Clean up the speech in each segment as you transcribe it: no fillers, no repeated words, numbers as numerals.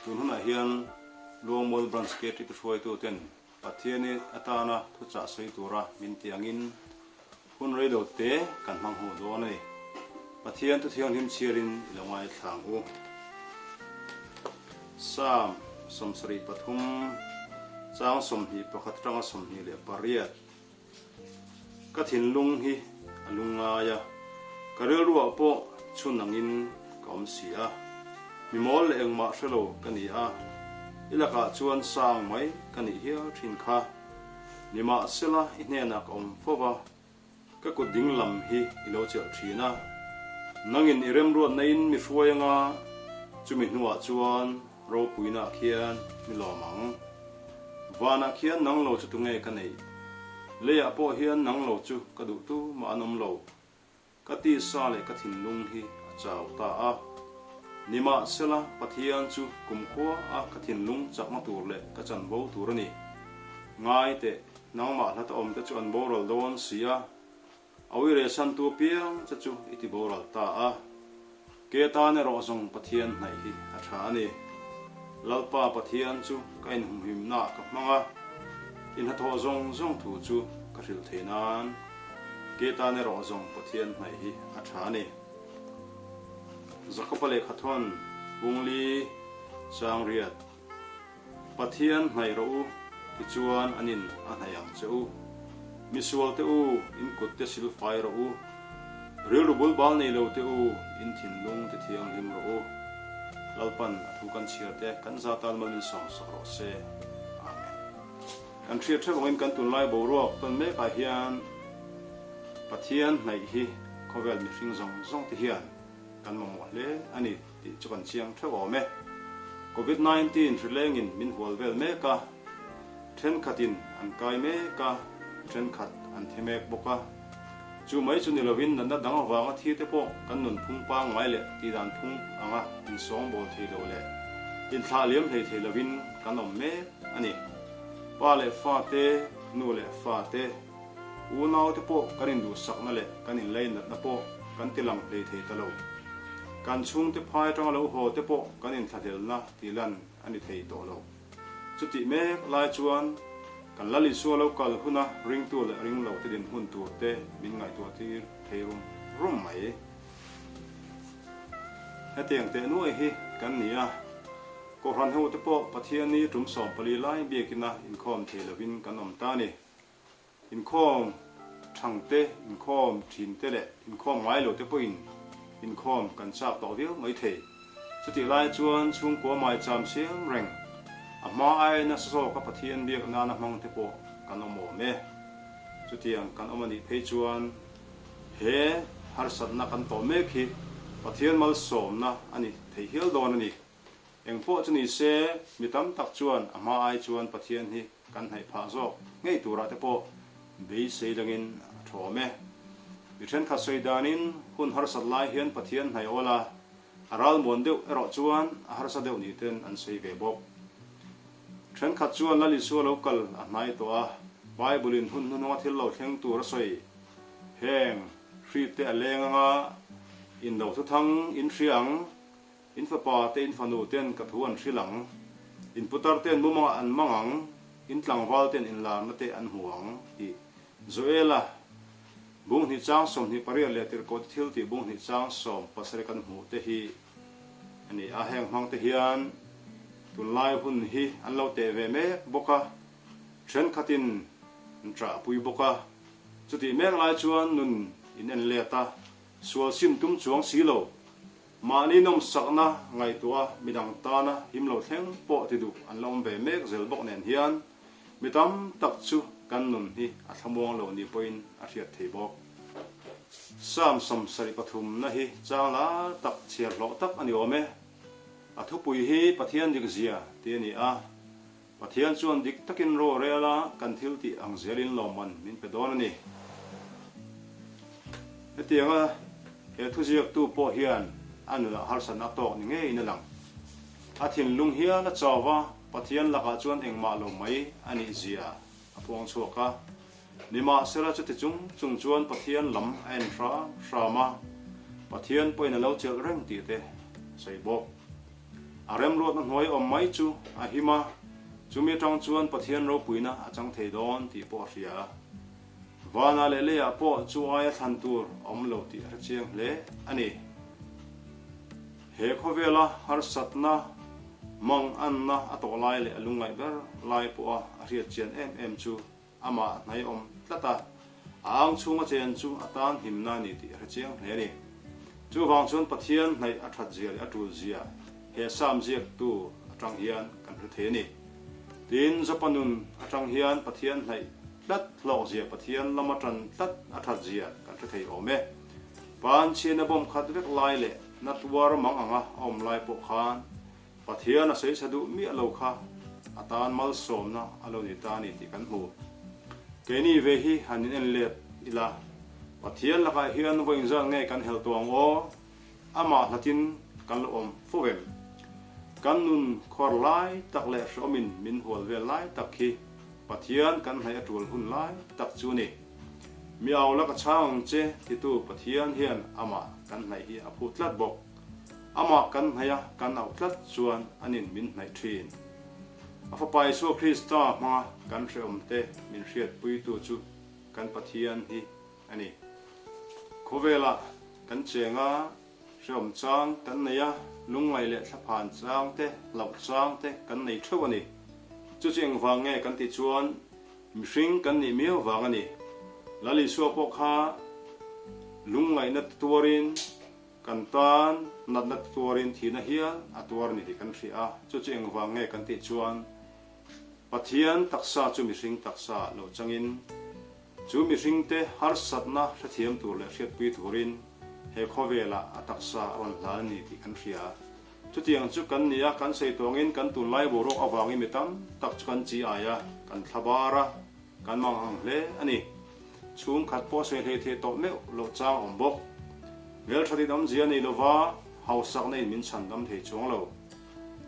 Tun hunah hian Luangmual Branch KTP hruaituten Pathiani atana thuchah sawi tura min tih angin hun rei lo te kan hmang ho dawn a ni. Pathian thu thianghlim chhiarin i lo ngaithla ang u. Psalm 73, chang 21 atanga 28. Ka thinlung hi a lungngai a, ka rilruah pawh chhun angin ka awm si a. Mi mawl leh engmah hre lo ka ni a, i lakah chuan sang mai ka nih hial thin kha. Nimahsela i hnenah ka awm fo va, ka kut ding lam hi i lo chelh thin a. Nangin i remruatna in mi hruai anga, chumi hnuah chuan Ropuina khian mi lawm ang. Vanah khian nang lo chu tunge ka neih? Leiah pawh hian nang lo chu ka duh tu mah an awm lo. Ka tisa leh ka thinlung hi a chau ta a. Nimahsela, Pathian chu kumkhua a ka thinlung chakna tur leh ka chanvo tur a ni. Ngai teh, nangmah hlata awmte chu an boral dawn si a. A uire santu apiang che chu i ti boral ta a, ke tan erawh zawng Pathian hnaih hi a tha a ni. Lalpa Pathian chu ka inhumhimnaah ka hmang a, i hnathawh zawng zawng thu chu ka hrilh thei nan, ke tan erawh zawng Pathian hnaih hi a tha a ni. Jakoba lehkhathawn Pungli Changriat. Pathian hnaih rawh u, tichuan an in a hnaih ang che u. Misual te u, in kut te sil fai rawh u. Rilru bul bal nei lo te u, in thinlung ti thianghlim rawh u. Lalpan a thu kan chhiar te kan za tan mal min sawm sak rawh se. Amen. Kan hriat hrep angin kan tunlai boruak tawn mekah hian Pathian hnaih hi khawvel mihring zawng zawng te hian kan mamawh hle a ni tih chu kan chiang theuh awm e. Covid 19 hrilengin min hual vel mek a, thenkhatin an kai mek a, thenkhat an thi mek bawk a. Chu mai chu ni lovin natna dang avanga thi te pawh kan nunphung pangngai leh tihdan phung anga insawngbawl thei lo leh inthlah liam hlei thei lovin kan awm mek a ni. Pa leh fa te, nu leh fa te, Unaute pawh kan induhsakna leh kan inleinatna pawh kan ti lang hlei thei ta lo. Kan chhungte phai atanga lo haw te pawh kan inthlahlelna tih lan a ni thei tawh lo. Chutih mek lai chuan kan Lal Isua lo kal huna ringtu leh ringlo te dinhmun tur te min ngaihtuah tir thei rum rum mai. Hetiang teh nuai hi kan ni a, Kohhran hote pawh Pathianni tum 14 lai biakina inkhawm thei lovin kan awm ta a ni. Inkhawm thang te, inkhawm thin te leh inkhawm ngai lo te pawhin inkhawm kan chak tawh viau mai thei. Chutih lai chuan chhungkua maicham siam reng, a hma aia nasa zawka Pathian biak nana hmang te pawh kan awm awm e. Chutiang kan awm a nih phei chuan he harsatna kan tawh mek hi Pathian malsawmna a ni thei hial dawn a ni. Eng pawh chu ni se, mi tam tak chuan a hma ai chuan Pathian hi kan hnaih phah zawk ngei turah te pawh beisei langin a thawm e. Mi thenkhat sawi danin hun harsat lai hian Pathian hnaih awl a, a ralmuan deuh erawh chuan a harsa deuh ni ten an sawi ve bawk. Thenkhat chuan Lal Isua lo kal a hnai tawh a, Bible-in hun hnuhnunga thil lo thleng tur a sawi. Heng hri te a leng anga in lo thuthang in hria ang. In fapa te in fanu ten ka thu an hrilh ang, in putar ten mumangah an mang ang, in tlangval ten inlarna te an hmu ang, tih Joela bung hnih chang 28 leh Tirhkohte thil tih bung hnih chang 17 kan hmuh te hi a ni a. Heng hmang te hian tunlai hun hi an lo teh ve mek bawk a, thenkhatin an ṭahpui bawk a. Chutih mek lai chuan nun in en let a, sual sim tum chuang si lo. Mahni nawmsakna ngaihtuah a midang tana him lo thleng pawh ti duh an la awm ve mek zel bawk nen hian mi tam tak chu kan nun hi a thlamuang lo ni pawhin a hriat thei bawk. Psalm 73 na hi chang lar tak chhiar hlawh tak a ni awm e. A thupui hi Pathian dik zia tih a ni a. Pathian chuan dik takin ro rel a, kan thil tih ang zelin lawmman min pe dawn a ni. Hetianga he thuziaktu pawh hian a nunah harsatna a tawk ni ngeiin a lang. A thinlung hial a chau va, Pathian lakah chuan engmah lo mai a nih zia a puang chhuak a. Nimahsela chuti chung chung chuan Pathian lam a en hram hram a, Pathian pawhin a lo chelh reng tih te a sawi bawk. A remruatna hnuai awm mai chu a him a, chumi atang chuan Pathian ropuina a chang thei dawn tih pawh a hria. Vanah leh leiah pawh chu aia thlan tur a awm lo tih a hrechiang hle a ni. He khawvela harsatna, manganna a tawh lai leh a lungngaih ber lai pawha a hriat chian em em chu amah a hnaiawm tlat a, a ang chhunga chen chu a tan himna a ni tih a hrechiang hle a ni. Chuvang chuan Pathian hnaih a that zia leh a tul zia he Psalm ziaktu atang hian kan hre thei a ni. Tin, Jopa nun atang hian Pathian hnaih tlat hlawk zia, Pathian lama tan tlat a that zia kan hre thei awm e. Panchhiana bawm khat vek lai leh na tuar mang anga a awm lai pawh khan Pathian a sawichhe duh miah lo kha a tan malsawmna a lo ni ta a ni tih kan hmu. Keini ve hi han in en let ila, Pathian lakah hian vawi inzat nge kan helh tawh ang aw? Amah hlatin kan lo awm fo em? Kan nun khawr lai tak leh hreawmin min hual vel lai tak hi Pathian kan hnaih a tul hun lai tak chu a ni. Mi au la ka chhang ang che titu Pathian hian amah kan hnaih hi a phut tlat bawk. Amah kan hnaih a, kan auh tlat chuan anin min hnaih thin. A Fapa Isua Krista hmanga kan hrehawmte min hriatpuitu chu kan Pathian hi a ni. Khawvelah kan cheng a, hrehawm chang kan nei a, lungngaih leh thlaphan chang te, hlauh chang te kan nei theuh a ni. Chu chu engvang nge kan tih chuan mihring kan nih miau vang a ni. Lal Isua pawh kha lungngaihna tuarin, Kan tan natna tuarin thihna hial a tuar ni tih kan hria a, chu chu engvang nge kan tih chuan Pathian taksa chu mihring taksa lo changin chu mihringte harsatna hrethiam tur leh hriatpui turin he khawvelah a taksa a rawn hlan a ni tih kan hria. Chutiang chu kan ni a, kan sawi tawngin kan tunlai boruak avangin mi tam tak chu kan chi ai a, kan thlabar a, Kan mang ang hle a ni. Chhungkhat pawh sawi hlei thei tawh meuh loh chang a awm bawk. Hmelthat in awmzia nei lova hausakna in min chhan dam thei chuang lo.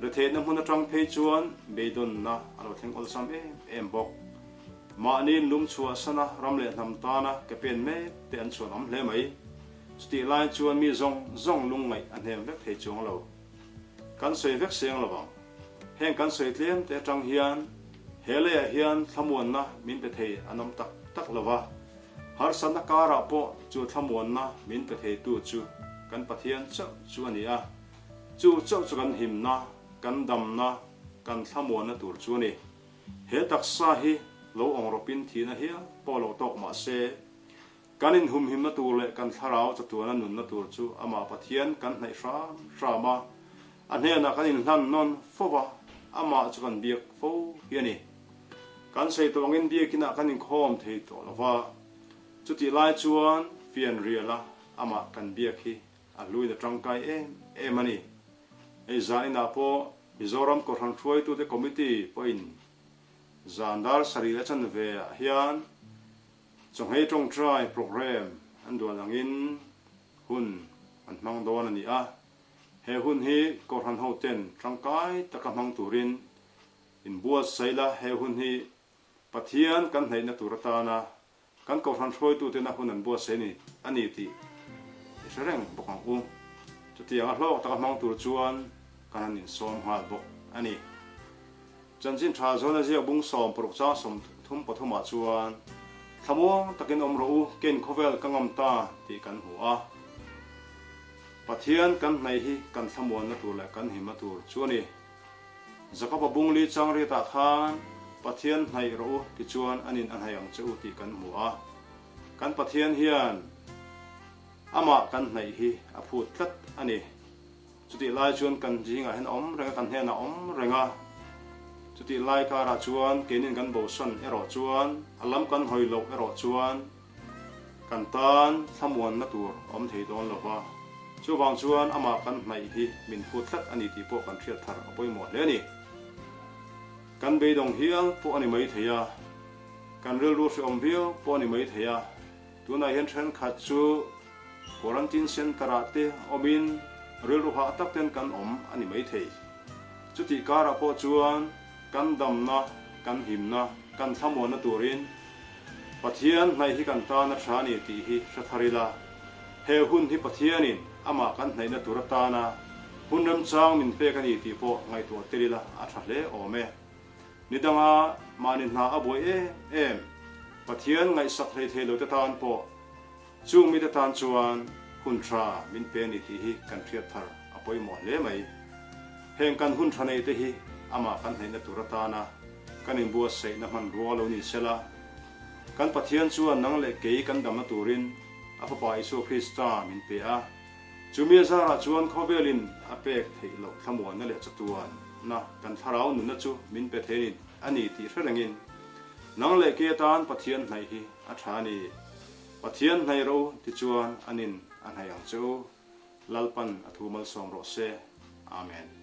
Retheihna hmun atang phei chuan beidawnna a lo thleng awlsam em em bawk. Mahni in lum chhuah sana ram leh hnam tana ke pen mek te an chhuan awm hle mai. Chutih lai chuan mi zawng zawng lungngaih a hnem vek thei chuang lo. Kan sawi vek seng lo vang. Heng kan sawi tlem te atang hian he leiah hian thlamuanna min pe thei an awm tak tak lo va, harsatna karah pawh chu thlamuanna min pe theitu chu kan Pathian chauh chu a ni a, chu chauh chu kan himna, kan damna, kan thlamuanna tur chu a ni. He taksa hi lo awngrawpin thihna hial pawh lo tawk mah se, Kan inhumhimna tur leh kan thlarau chatuana nunna tur chu amah Pathian kan hnaih hram hram a, a hnenah kan inhlan nawn fo va, amah chu kan biak fo hi a ni. Kan sawi tawh angin biakinah kan inkhawm thei tawh lo va, chutih lai chuan fianriala amah kan biak hi a hluin a tangkai em em a ni. Hei zan inah pawh Mizoram Kohhran Hruaitute Committee pawhin zan dar sarih leh chanve ah hian Chawnghei tawngtai programme an duan angin hun an hmang dawn a ni a, he hun hi Kohhran hoten tangkai taka hmang turin inbuatsaih la, he hun hi Pathian kan hnaihna tur atana kan Kohhran hruaitutena hun an buatsaih a ni tih i hre reng bawk ang u. Chutianga hlawk taka hmang tur chuan kan han insawm nghal bawk a ni. Chanchin tha zawn a ziak bung 16 chang 33 ah chuan, Thlamuang takin awm rawh u, ken khawvel ka ngam ta tih kan hmu a. Pathian kan hnaih hi kan thlamuanna tur leh kan himna tur chu a ni. Jakob-a bung li chang riatah khan, Pathian hnaih rawh u tichuan anin a hnaih ang che u tih kan hmu a. Kan Pathian hian amah kan hnaih hi a phut tlat a ni. Chutih lai chuan kan zingah hian a awm reng a, kan hnenah a awm reng a. Chutih lai karah chuan keinin kan bosan erawh chuan, a lam kan hawi loh erawh chuan kan tan thlamuanna tur a awm thei dawn lo va. Chuvang chuan amah kan hnaih hi min phut tlat a ni tih pawh kan hriat thar a pawimawh hle a ni. Kan beidawng hial pawh a ni mai thei a, kan rilru hrehawm viau pawh a ni mai thei a. Tunah hian thenkhat chu Quarantine Centre ah te awmin rilru hah tak ten kan awm a ni maithei. Chutih karah pawh chuan kan damna, kan himna, kan thlamuanna turin Pathian hnaih hi kan tan a tha a ni tih hi hre thar ila, he hun hi Pathianin amah kan hnaihna tur atana. Hun remchang min pek a ni tih pawh ngaihtuah tel ila a tha hle awm e. Ni danga mahni hna a buai em em, Pathian ngaihsak hlei thei lote tan pawh chung mite tan chuan hun tha min pe a ni tih hi kan hriat thar a pawimawh hle mai. Heng kan hun tha neih te hi amah kan hnaihna tur atana kan inbuatsaihna hmanrua lo ni sela, kan Pathian chuan nang leh kei kan damna turin a Fapa Isua Krista min pe a. Chumi a zarah chuan khawvelin a pek theih loh thlamuanna leh chatuanna kan thlarau nunna chu min pe thei a ni tih hre rengin, nang leh kei atan Pathian hnaih hi a tha a ni. Pathian hnaih ro tichuan anin a hnaih ang che u. Lalpan a thu malsawm rawh se. Amen.